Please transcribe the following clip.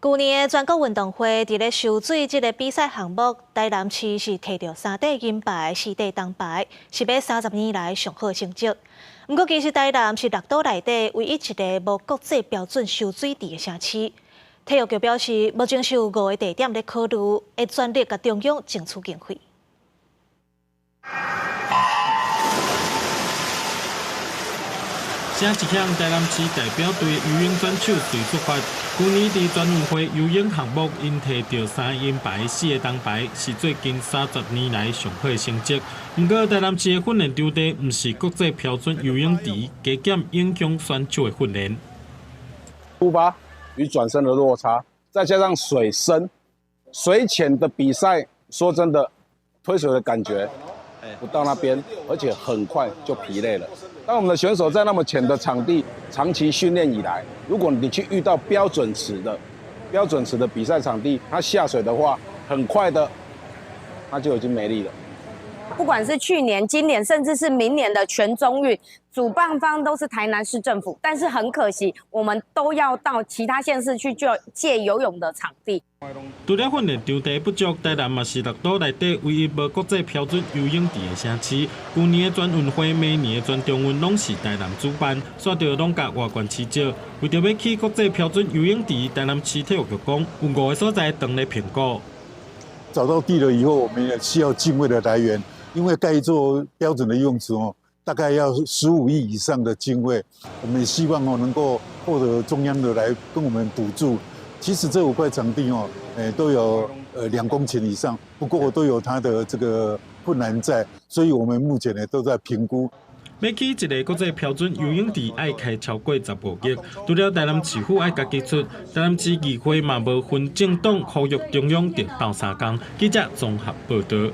舊年的全國運動會，佇咧泅水這个比賽項目，台南市是提著三塊銀牌、四塊銅牌，是欲30年來上好成績。毋過，其實台南是六都內底唯一一个無國際標準泅水池的城市。體育局表示，目前是有五个地點咧考慮，會全力共中央爭取經費。這一項台南市代表隊游泳選手隨出發。舊年佇全運會游泳項目，𪜶提著三銀牌、四个銅牌，是最近30年來上好的成績。毋過，台南市的訓練場地毋是國際標準游泳池，加減影響選手的訓練。出發與轉身的落差，再加上水深、水淺的比賽，說真的，推水的感覺不到那邊，而且很快就疲累了。當我們的選手在那麼淺的場地長期訓練以來，如果你去遇到標準池的比賽場地，他下水的話，很快的，他就已經沒力了。不管是去年、今年，甚至是明年的全中運，主辦方都是台南市政府，但是很可惜，我們都要到其他縣市去借游泳的場地。除了訓練場地不足，台南嘛是六都內底唯一無國際標準游泳池的城市。舊年的全運會、明年的全中運攏是台南主辦，煞著攏共外縣市借。為著欲起國際標準游泳池，台南市體育局講有五个所在當咧評估。找到地了以後，我們也需要經費的來源，因為蓋一座標準的游泳池哦，大概要15億以上的經費。我們希望哦能夠獲得中央的來跟我們補助。其實這五塊場地哦，都有2公頃以上，不過都有它的這個困難在，所以我們目前呢都在評估。欲起一个國際標準游泳池，愛開超過15億。除了台南市府愛家己出，台南市議會嘛無分政黨，呼籲中央著鬥相共。記者綜合報導。